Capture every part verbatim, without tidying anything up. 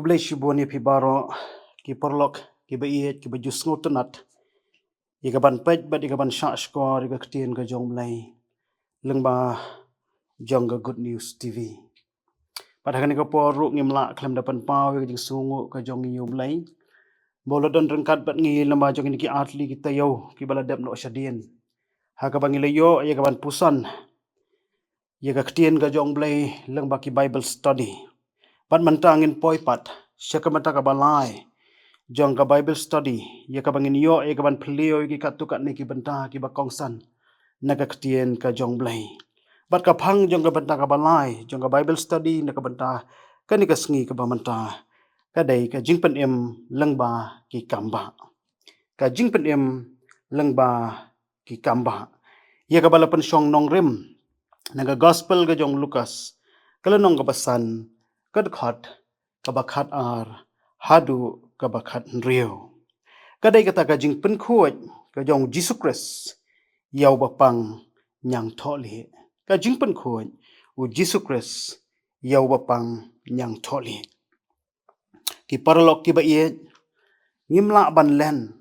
Khublei shibun ïa phi baroh ki paralok kiba ïeit, kiba ju sngewtynnat ïa ka ban peit bad ïa ka ban shah shkor ïa ka ktien ka jong U Blei lyngba jong ka Good News T V. Bad ha kane ka por ruh ngim lah khlem da pynpaw ïa ka jingsngewnguh ka jong ngi ïa U Blei ba u la don ryngkat bad ngi lyngba jong kine ki artylli ki taïew kiba la dep noh shadien, ha kaba ngi la ïoh ïa ka ban puson ïa ka ktien ka jong U Blei lyngba ki Bible study. Bad mynta ngin poi pat sha ka bynta kaba lai jong ka Bible study, ïa kaba ngin ïoh ïa ka ban phylliew ïa ki katto katne ki bynta kiba kongsan na ka ktien ka jong U Blei. Bad ka phang jong ka bynta kaba lai jong ka Bible study na ka bynta kane ka sngi kaba mynta ka dei ka jingpynim lyngba ki kambah. Ka jingpynim lyngba ki kambah, ïa kaba la pynshong nongrim na ka Gospel ka jong u Lukas, ka lynnong kaba san, ka dkhot kaba khatar haduh kaba khathynriew. Ka dei kata ka jingpynkhuid ka jong U Jisu Khrist ïa uba pang ñiangthohlieh. Ka jingpynkhuid U Jisu Khrist ïa uba pang ñiangthohlieh. Ki paralok kiba ïeit, ngim lah ban len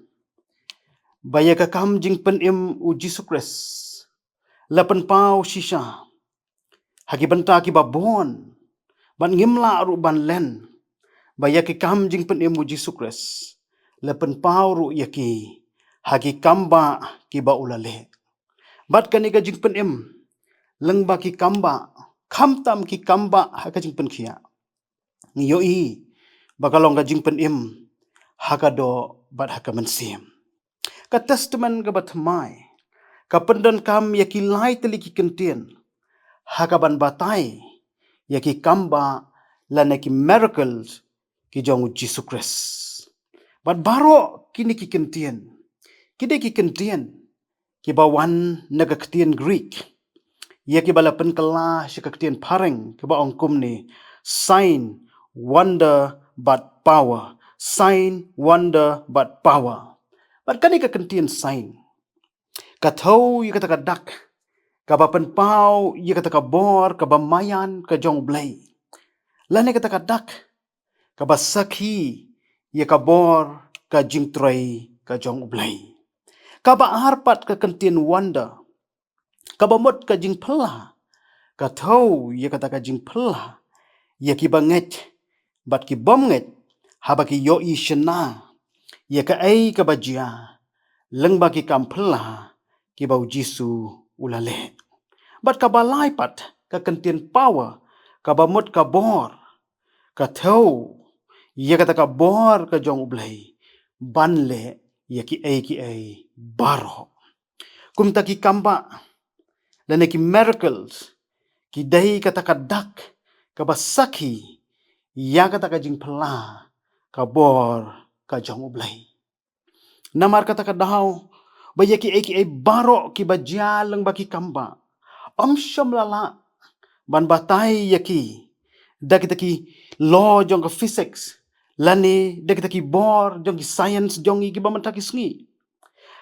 ba ïa ka kam jingpynim U Jisu Khrist la pynpaw shisha ha ki bynta kiba bun, bad ngim lah ruh ban len ba ïa ki kam jingpynim U Jisu Khrist la pynpaw ruh ïa ki ha ki kambah kiba u la leh. Bad kane ka jingpynim lyngba ki kambah, khamtam ki kambah ha ka jingpynkhiah, ngi ïohi ba ka long ka jingpynim ha ka doh bad ha ka mynsiem. Ka Testament kaba Thymmai ka pyndonkam ïa ki lai tylli ki kyntien ha kaban batai ïa ki kambah lane ki miracles ki jong U Jisu Khrist. Bad baroh kine ki kyntien ki dei ki kyntien kiba wan na ka ktien Greek, ïa kiba la pynkylla sha ka ktien phareng kaba ong kumne: sign, wonder, but power. Sign, wonder, but power. Bad kane ka kyntien sign ka thew ïa kata ka dak kaba pynpaw ïa kata ka bor kaba maïan ka jong U Blei, lane kata ka dak kaba sakhi ïa ka bor ka jingtrei ka jong U Blei. Kaba ar pat ka kyntien wonder, kaba mut ka jingphylla, ka thew ïa kata ka jingphylla ïa kiba ngeit bad ki bym ngeit haba ki ïohi shynna ïa kaei kaba jia lyngba ki kam phylla kiba U Jisu u la leh. Bad kaba lai pat ka kyntien power, kaba mut ka bor, ka thew ïa kata ka bor ka jong U Blei ban leh ïa kiei kiei baroh. Kumta ki kambah lane ki miracles ki dei kata ka dak kaba sakhi ïa kata ka jingphylla ka bor ka jong U Blei. Namar kata ka daw ba ïa kiei kiei baroh kiba jia lyngba ki kambah, ym shym la lah ban batai ïa ki da kita ki law jong ka physics lane da kita ki bor jong ki science jong ngi kiba mynta ki sngi.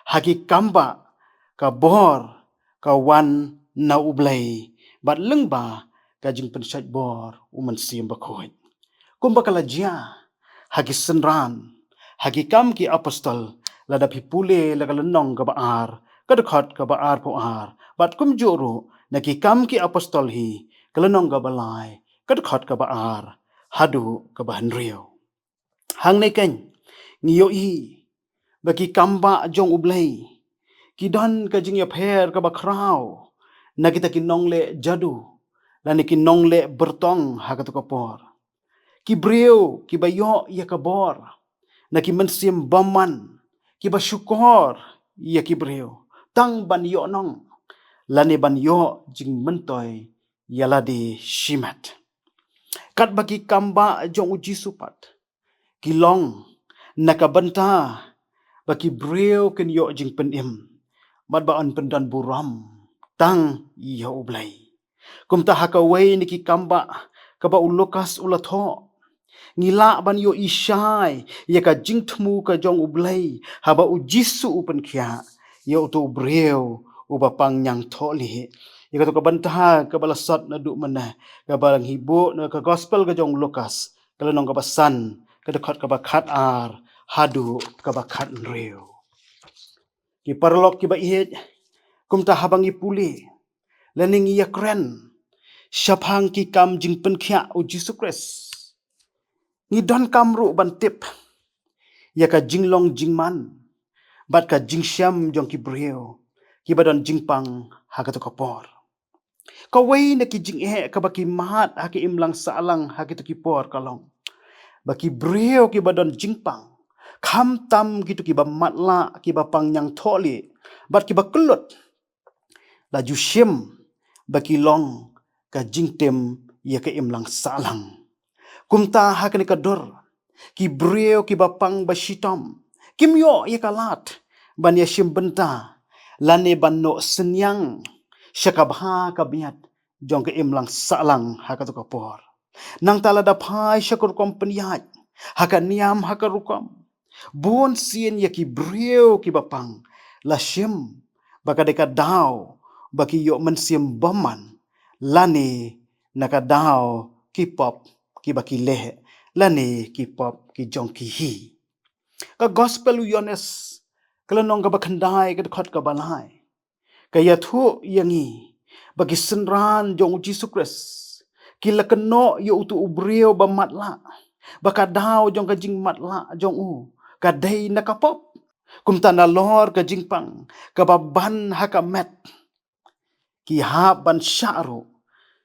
Ha ki kambah ka bor ka wan na U Blei bad lyngba ka jingpynshait bor U Mynsiem Bakhuid. Kumba ka la jia ha ki synran, ha ki Kam ki Apostol, lada phi pule la ka lynnong kaba ar, ka dkhot kaba arphew ar, bad kumjuh ruh na ki Kam ki Apostol hi, ka lynnong kaba lai, ka dkhot kaba ar haduh kaba hynriew. Hangne keiñ ngi ïohi ba ki kambah jong U Blei ki don ka jingïapher kaba khraw na kita ki nongleh jadu lane ki nongleh byrtong ha kato ka por. Ki briew kiba ïoh ïa ka bor na ki mynsiem bymman, kiba shukor ïa ki briew tang ban ïoh nong lane ban ïoh jingmyntoi ïa lade shimet. Katba ki kambah jong U Jisu pat ki long na ka bynta ba ki briew kin ïoh jingpynim bad ba yn pyndon burom tang ïa U Blei. Kumta ha kawei na ki kambah kaba u Lukas u la thoh, ngi lah ban ïohi shai ïa ka jingthmu ka jong U Blei haba U Jisu u pynkhiah ïa uto u briew uba pang ñiangthohlieh. Ïa kato ka bynta kaba la sot naduh mynne, kaba la ngi buh na ka Gospel ka jong u Lukas, ka lynnong kaba san, ka dkhot kaba khat ar haduh kaba khat hynriew. Ki paralok kiba ïeit, kumta haba ngi pule lane ngi ïakren shaphang ki kam jingpynkhiah u Jisu Khrist, ngi donkam ruh ban tip ïa ka jinglong jingman bad ka jingshem jong ki briew kiba don jingpang ha kato ka por. Kawei na ki jingeh kaba ki mad ha ka imlang sahlang ha kito ki por ka long ba ki briew kiba don jingpang, khamtam kito kiba matlah, kiba pang ñiangthohlieh bad kiba kyllut, la ju shim ba ki long ka jingtim ïa ka imlang sahlang. Kumta ha kane ka dur, ki briew kiba pang ba shitom kim ïoh ïa ka lad ban ïashim bynta lane ban noh synñiang sha ka bha ka miat jong ka imlang sahlang ha kato ka por. Nangta lada phai sha ka rukom pynïaid ha ka niam ha ka rukom, bun sien ïa ki briew kiba pang la shim ba ka dei ka daw ba ki ïoh mynsiem bymman lane na ka daw ki pop kiba ki leh lane ki pop ki jong ki hi. Ka Gospel u Ïoannis, ka lynnong kaba khyndai, ka dkhot kaba lai, ka ïathuh ïa ngi ba ki synran jong u Jisu Khrist ki la kynnoh ïa uto u briew ba matlah ba ka daw jong ka jingmatlah jong u ka dei na ka pop. Kumta nalor ka jingpang kaba ban ha ka met, ki hap ban shah ruh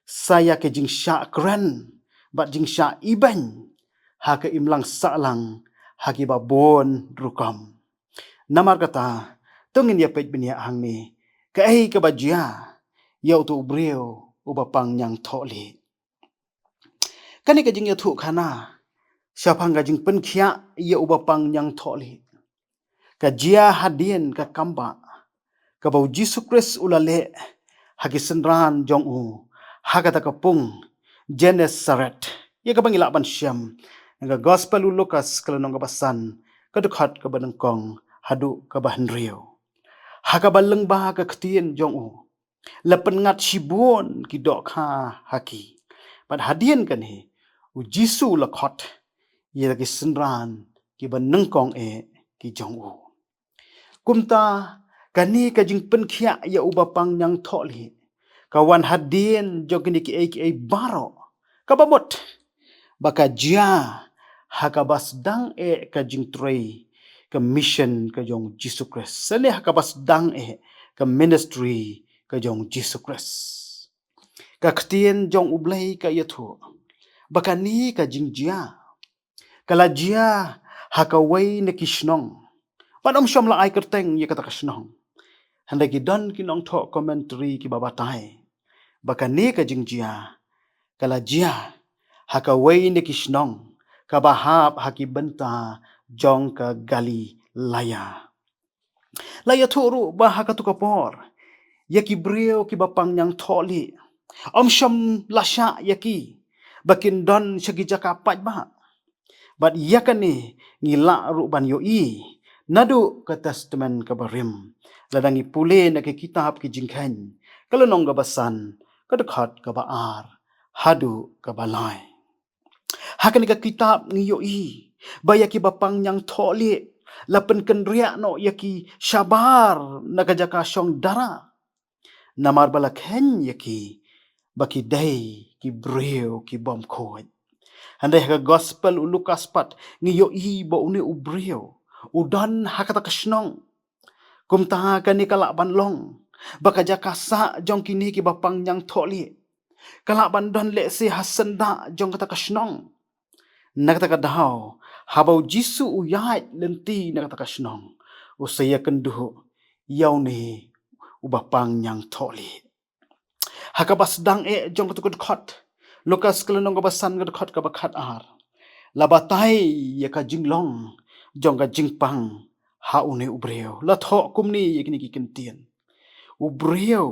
sa ïa ka jingshah kren bad jingshah ibeiñ ha ka imlang sahlang ha kiba bun rukom. Namar kata, to ngin ïa peit bniah hangne kaei kaba jia ïa uto u briew uba pang ñiangthohlieh. Kane ka jingïathuh khana shaphang ka jingpynkhiah ïa uba pang ñiangthohlieh ka jia hadien ka kambah kaba u Jisu Khrist u la leh ha ki synran jong u ha kata ka pung Genesaret, ïa kaba ngi lah ban shem na ka Gospel u Lukas, ka lynnong kaba san, ka dkhot kaba nyngkong haduh kaba hynriew. Ha kaba lyngba ka ktien jong u la pynngat shibun ki dohkha ha ki. Bad hadien kane u Jisu u la khot ïa ki synran kiba nyngkong eh ki jong u. Kumta kane ka jingpynkhiah ïa uba pang ñiangthohlieh ka wan hadien jong kine kiei kiei baroh, kaba mut ba ka jia ha kaba sdang eh ka jingtrei, ka mission ka jong u Jisu Khrist, lane ha kaba sdang eh ka ministry ka jong u Jisu Khrist. Ka ktien jong U Blei ka ïathuh ba kane ka jingjia ka la jia ha kawei na ki shnong. Bad ym shym la ai kyrteng ïa kata ka shnong. Hynrei ki don ki nongthoh commentary kiba batai ba kane ka jingjia ka la jia ha kawei na ki shnong kaba hap ha ki bynta jong ka Galilaya. La ïathuh ruh ba ha kato ka por ïa ki briew kiba pang ñiangthohlieh ym shym la shah ïa ki ba kin don sha ki jaka paidbah. Bad ïa kane ngi lah ruh ban ïohi naduh ka Testament kaba rim, lada ngi pule na ka kitab Ki Jingkheiñ, ka lynnong kaba san, ka dkhot kaba ar haduh kaba lai. Ha kane ka kitab ngi ïohi ba ïa kiba pang ñiangthohlieh la pynkynriah noh ïa ki shabar na ka jaka shong dara, namar ba la kheiñ ïa ki ba ki dei ki briew ki bym khuid. Hynrei ha ka Gospel u Lukas pat ngi ïohi ba une u briew u don ha kata ka shnong. Kumta kane ka lah ban long ba ka jaka sah jong kine kiba pang ñiangthohlieh ka lah ban don lehse ha syndah jong kata ka shnong. Na kata ka daw, haba u Jisu u ïaid lynti na kata ka shnong, u sa ïakynduh ïa une uba pang ñiangthohlieh. Ha kaba sdang eh jong kato ka dkhot, Lukas ka lynnong kaba san, ka dkhot kaba khat ar, la batai ïa ka jinglong jong ka jingpang ha une u briew. La thoh kumne ïa kine ki kyntien: U briew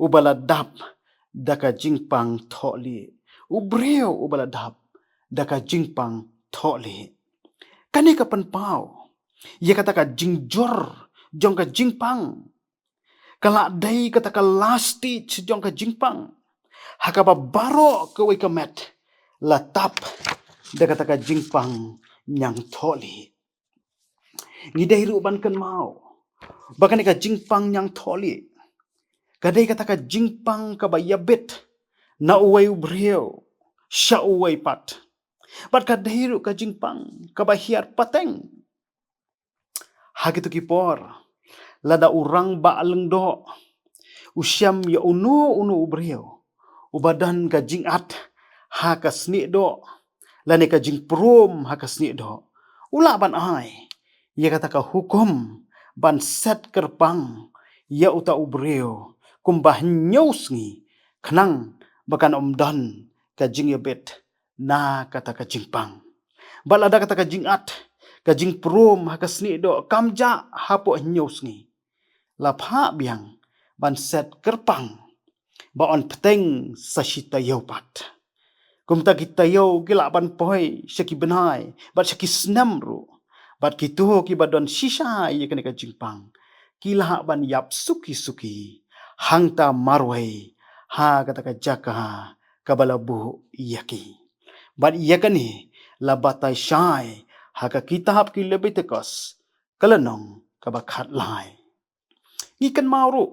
uba la dap da ka jingpang thohlieh. U briew uba la dap da ka jingpang thohlieh. Kane ka pynpaw ïa kata ka jingjur jong ka jingpang. Ka lah dei kata ka last stage jong ka jingpang ha kaba baroh kawei ka met la tap da kata ka jingpang ñiangthohlieh. Ngi dei ruh ban kynmaw ba kane ka jingpang ñiangthohlieh ka dei kata ka jingpang kaba ïabit na uwei u briew sha uwei pat. Bad ka dei ruh ka jingpang kaba hiar pateng. Ha kito ki por, lada u rangbah lyngdoh u shem ïa uno uno u briew uba don ka jingat ha ka sniehdoh lane ka jingprom ha ka sniehdoh, u lah ban ai ïa kata ka hukum ban set kyrpang ïa uta u briew kumba hynñiew sngi, khnang ba kan ym don ka jingïabit na kata ka jingpang. Bad lada kata ka jingat, ka jingprom ha ka sniehdoh kam jah hapoh hynñiew sngi, la phah biang ban set kyrpang ba yn bteng sa shi taïew pat. Kumta ki taïew ki lah ban poi sha ki bnai bad sha ki snem ruh. Bad kito kiba don shisha ïa kane ka jingpang ki lah ban ïap suki suki hangta marwei ha kata ka jaka kaba la buh ïa ki. Bad ïa kane la batai shai ha ka kitab ki Lebitikos, ka lynnong kaba khatlai. Ngi kynmaw ruh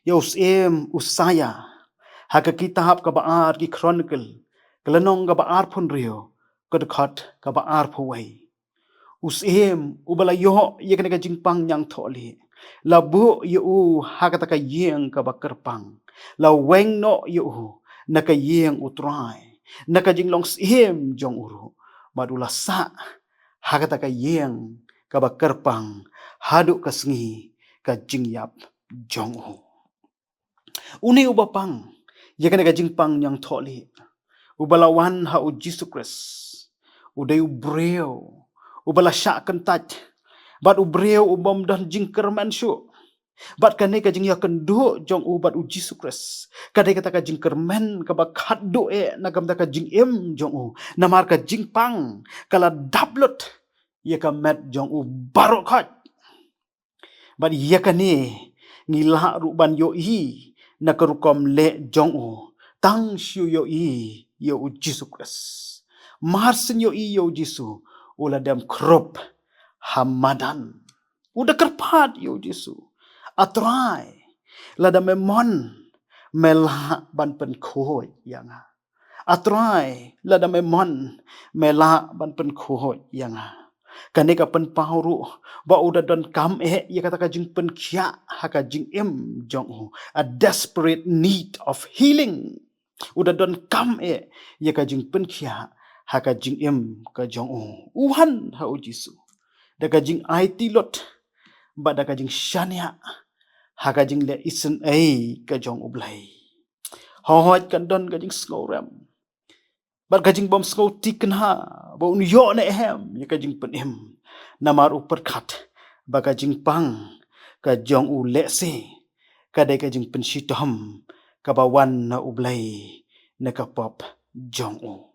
ïa u syiem Usaïa ha ka kitab kaba ar ki Chronicle, ka lynnong kaba arphew hynriew, ka dkhot kaba arphew wei. U syiem uba la ïoh ïa kane ka jingpang ñiangthohlieh, la buh ïa u ha kata ka ïing kaba kyrpang, la weng noh ïa u na ka ïing U Trai, na ka jinglong syiem jong u ruh, bad u la sah ha kata ka ïing kaba kyrpang haduh ka sngi ka jingïap jong u. Une uba pang ïa kane ka jingpang ñiangthohlieh, uba la wan ha u Jisu Khrist, u dei u briew uba la shah kyntait bad u briew u bym don jingkyrmen shuh. Bad kane ka jingïakynduh jong u bad u Jisu Khrist ka dei kata ka jingkyrmen kaba khatduh eh na ka bynta ka jingim jong u, namar ka jingpang ka la dap lut ïa ka met jong u baroh khoit. Bad ïa kane ngi lah ruh ban ïohi na ka rukom leh jong u, tang shu ïohi ïa u Jisu Khrist. Mar syn ïohi ïa u Jisu, u la dem khrup ha madan. U da kyrpad ïa u Jisu, A Trai, lada me mon, me lah ban pynkhuid ïa nga. A Trai, lada me mon, me lah ban pynkhuid ïa nga. Kane ka pynpaw ruh ba u da donkam eh ïa kata ka jingpynkhiah ha ka jingim jong u. A desperate need of healing. U da donkam eh ïa ka jingpynkhiah ha ka jingim ka jong u. U wan ha u Jisu da ka jingaiti lut bad da ka jingshaniah ha ka jingleh isynei ka jong U Blei. Hooid, kan don ka jingsngewrem bad ka jingbym sngewthikna ba un ïoh ne em ïa ka jingpynim, namar u pyrkhat ba ka jingpang ka jong u lehse ka dei ka jingpynshitom kaba wan na U Blei na ka pop jong u.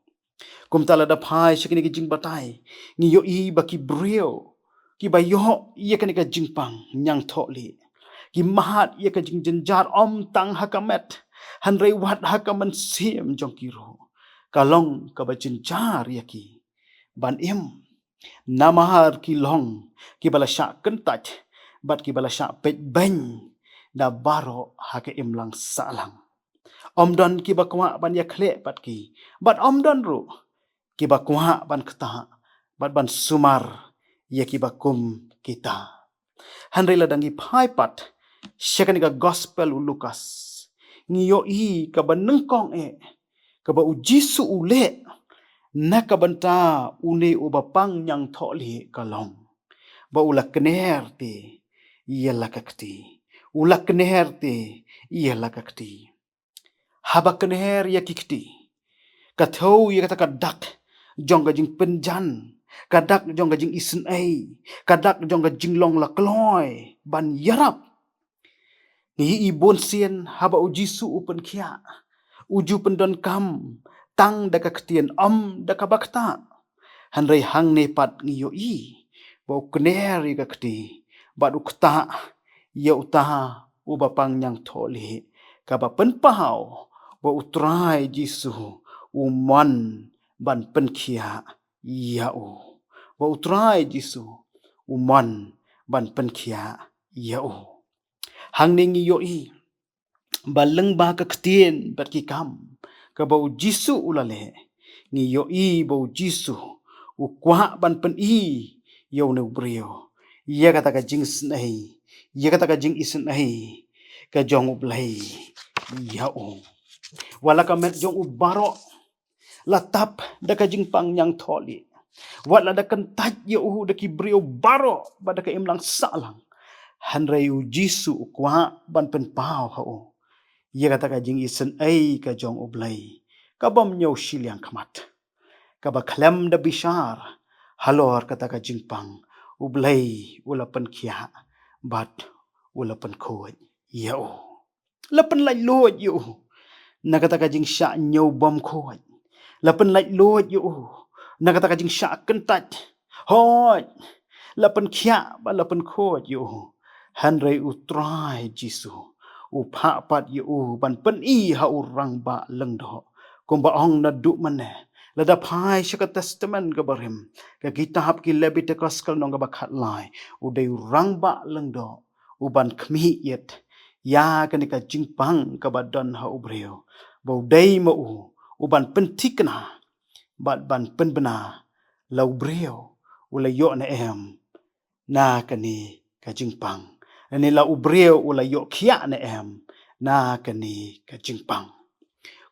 Kumta lada phai sha kine ki jingbatai, ngi ïohi ba ki briew kiba ïoh ïa kane ka jingpang ñiangthohlieh, ki mad ïa ka jingjynjar ym tang ha ka met, hynrei wat ha ka mynsiem jong ki ruh ka long kaba jynjar ïa ki ban im. Namar ki long kiba la shah kyntait bad kiba la shah peit beiñ da baroh ha ka imlang sahlang. Ym don kiba kwah ban ïakhleh bad ki, bad ym don ruh kiba kwah ban ktah bad ban sumar ïa kiba kum kita. Hynrei lada ngi phai pat sha kane ka Gospel u Lukas, ngi ïohi kaba nyngkong eh kaba u Jisu u leh na ka bynta une uba pang ñiangthohlieh ka long ba u la kner te ïa la ka kti. U la kner te ïa la ka kti. Haba kner ïa ki kti, ka thew ïa kata ka dak jong ka jingpynjan, ka dak jong ka jingisynei, ka dak jong ka jinglong la kloi ban ïarap. Ngi ïohi bunsien haba u Jisu u pynkhiah, u ju pyndonkam tang da ka ktien, ym da kaba ktah. Hynrei hangne pat ngi ïohi ba u kner ïa ka kti bad u ktah ïa uta uba pang ñiangthohlieh, kaba pynpaw ba u Trai Jisu u mon ban pynkhiah ïa u. Ba U Trai Jisu u mon ban pynkhiah ïa u. Hangne ngi ïohi ba lyngba ka ktien bad ki kam kaba U Jisu u la leh, ngi ïohi ba U Jisu u kwah ban pyni ïa une u briew ïa kata ka jingisynei, ïa kata ka jingisynei ka jong U Blei ïa u. Wat la ka met jong u baroh la tap da ka jingpang ñiangthohlieh, wat la da kyntait ïa u da ki briew baroh bad da ka imlang sahlang, hynrei U Jisu u kwah ban pynpaw ha u ïa kata ka jingisynei ka jong U Blei kabym ñiew shiliang khmat, kaba khlem da bishar halor kata ka jingpang, U Blei u la pynkhiah bad u la pynkhuid ïa u. La pynlait luid ïa u na kata ka jingshah ñiew bymkhuid. La pynlait luid ïa u na kata ka jingshah kyntait. Hooid, la pynkhiah bad la pynkhuid ïa u. Hynrei U Trai Jisu u phah pat ïa u ban pyni ha u rangbah lyngdoh. Kumba ong naduh mynne, lada phai sha ka Testament kaba rim, ka kitab ki Leviticus ka lynnong kaba khatlai, u dei u rangbah lyngdoh uban khmih ïit ïa kane ka jingpang kaba don ha u briew, ba u dei ma u uban pynthikna bad ban pynbna la u briew u la ïoh ne em na kane ka jingpang, ne la u briew u la ïoh khiah ne em na kane ka jingpang.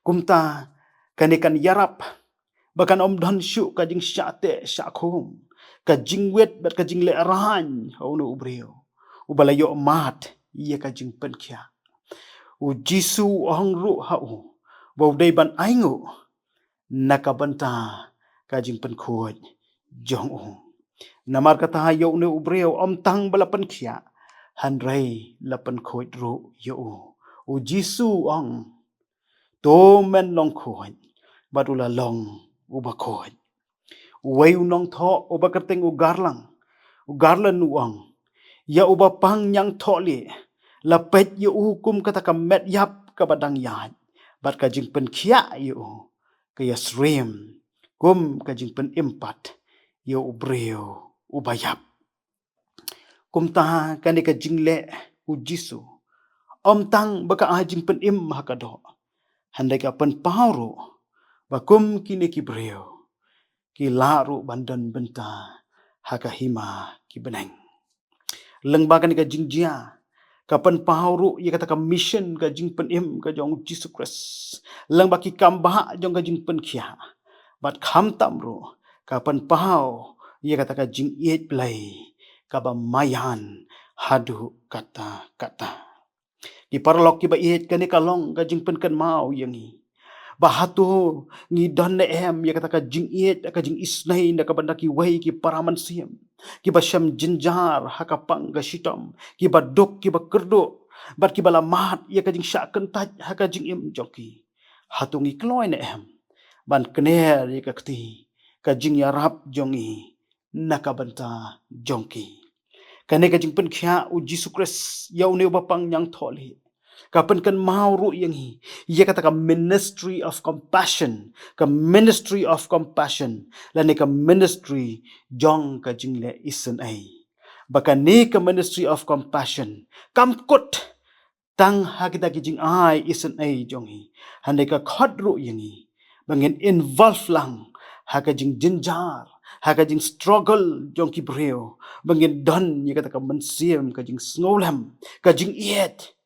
Kumta kane kan ïarap ba kan ym don shuh ka jingshah teh shah khum, ka jingwit bad ka jinglehrain ha une u briew uba la ïoh mad ïa ka jingpynkhiah. U Jisu u ong ruh ha u ba u dei ban ainguh na ka bynta ka jingpynkhuid jong u. Namar kata ïa une u briew ym tang ba la pynkhiah, hynrei la pynkhuid ruh ïa u. U Jisu u ong, to men long khuid bad u la long uba khuid. Uwei u nongthoh uba kyrteng u Garland, u Garland u ong, ïa uba pang ñiangthohlieh la peit ïa u kum kata ka met ïap kaba dang ïaid, bad ka jingpynkhiah ïa u ka ïasyriem kum ka jingpynim pat ïa u briew uba ïap. Kumta kane ka jingleh U Jisu ym tang ba ka ai jingpynim ha ka doh, hynrei ka pynpaw ruh ba kum kine ki briew ki lah ruh ban don bynta ha ka hima ki bneng. Lyngba kane ka jingjia ka pynpaw ruh ïa kata ka mission ka jingpynim ka jong U Jisu Khrist, lyngba ki kambah jong ka jingpynkhiah, bad khamtam ruh ka pynpaw ïa kata ka jingïeit Blei kaba maïan haduh katta katta. Ki paralok kiba ïeit, kane ka long ka jingpynkynmaw ïa ngi ba hato ngi don ne em ïa kata ka jingïeit, ka jingisynei na ka bynta kiwei ki para mynsiem kiba shem jynjar ha ka pang ka shitom, kiba duk, kiba kyrduh, bad kiba la mad ïa ka jingshah kyntait ha ka jingim jong ki. Hato ngi kloi ne em ban kner ïa ka kti ka jingïarap jong ngi na ka bynta jong ki? Kane ka jingpynkhiah U Jisu Khrist ïa une uba pang ñiangthohlieh ka pynkynmaw ruh ïa ngi ïa kata ka ministry of compassion, ka ministry of compassion, lane ka ministry jong ka jingleh isynei. Ba kane ka ministry of compassion kam kut tang ha kita ki jingai isynei jong ngi, hynrei ka khot ruh ïa ngi ba ngin involve lang ha ka jingjynjar, ha ka jingstruggle jong ki briew, ba ngin don ïa kata ka mynsiem ka jingsngewlem, ka jingïeit,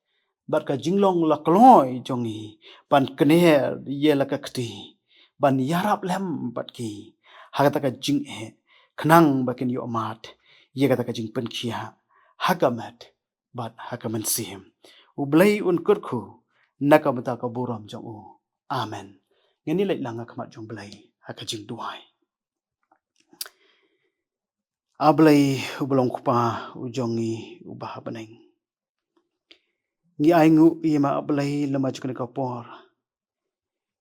bad ka jinglong la kloi jong ngi ban kner ïa la ka kti ban ïarap lem bad ki ha kata ka jingeh, khnang ba kin ïoh mad ïa kata ka jingpynkhiah ha ka met bad ha ka mynsiem. U Blei un kyrkhu na ka bynta ka burom jong u. Amen. Ngin ïa leit lang ha khmat jong u Blei ha ka jingduwai. A Blei uba long Kpa u jong ngi uba ha bneng, ngi ainguh ïa me A Blei lem bad jong kane ka por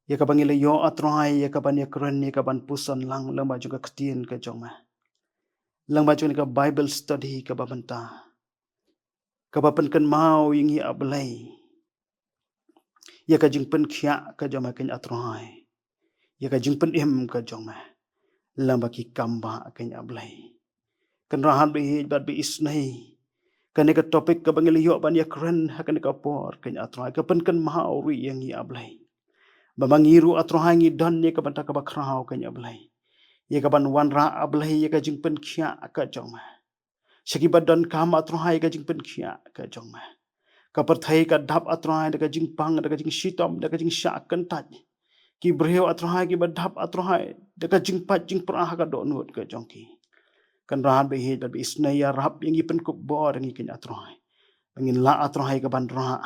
ïa kaba ngi la ïoh, A Trai, ïa kaban ïakren, ïa kaban puson lang lem bad jong ka ktien ka jong me, lem bad jong kane ka Bible study kaba mynta, kaba pynkynmaw ïa ngi A Blei ïa ka jingpynkhiah ka jong me, kane A Trai, ïa ka jingpynim ka jong me, lem bad ki kam ba ka ïa Blei. Kynrad ba ïeit bad ba isnei, kane ka topic kaba ngi la ïoh ban ïakren ha kane ka por ka ïa Trai, ka pynkynmaw ruh ïa ngi A Blei, ba ma ngi ruh A Trai ngi don ïa ka bynta kaba khraw ka ïa Blei, ïa ka ban wanrah A Blei ïa ka jingpynkhiah ka jong me. Sha kiba donkam A Trai ka jingpynkhiah ka jong me. Ka pyrthei ka dap A Trai da ka jingpang, da ka jingshitom, da ka jingshah kyntait. Ki briew A Trai kiba dap A Trai da ka jingpait jingpra ha ka dohnud ka jong ki. Kynrad ba ïeit bad ba isnei ïarap ïa ngi, pynkup bor ïa ngi ka ïa Trai, ba ngin lah A Trai ka ban rah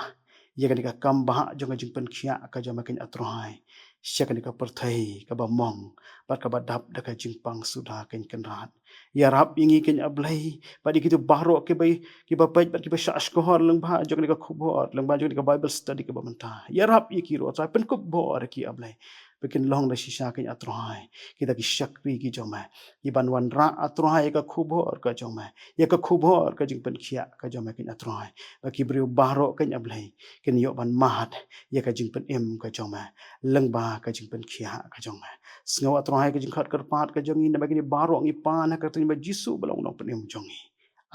ïa kane ka kam ba jong ka jingpynkhiah ka jong me ka ïa Trai, sha kane ka pyrthei kaba mong bad kaba dap da ka jingpang suda ka ïa Kynrad. Ïarap ïa ngi ka ïa Blei bad ïa kito baroh kiba, kiba peit bad kiba shah shkor lyngba jong kane ka khubor, lyngba jong kane ka Bible study kaba mynta. Ïarap ïa ki ruh A Trai, pynkup bor ïa ki A Blei, ba kin long da shisha ka ïa Trai kita ki shakri ki jong me, ki ban wanrah A Trai ïa ka khubor ka jong me, ïa ka khubor ka jingpynkhiah ka jong me ka ïa Trai, ba ki briew baroh ka ïa Blei kin ïoh ban mad ïa ka jingpynim ka jong me lyngba ka jingpynkhiah ka jong me. Sngew A Trai ka jingkhot kyrpad ka jong ngi, namar kine baroh ngi pan ha ka kyrteng ba Jisu ba long u nongpynim jong ngi.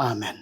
Amen.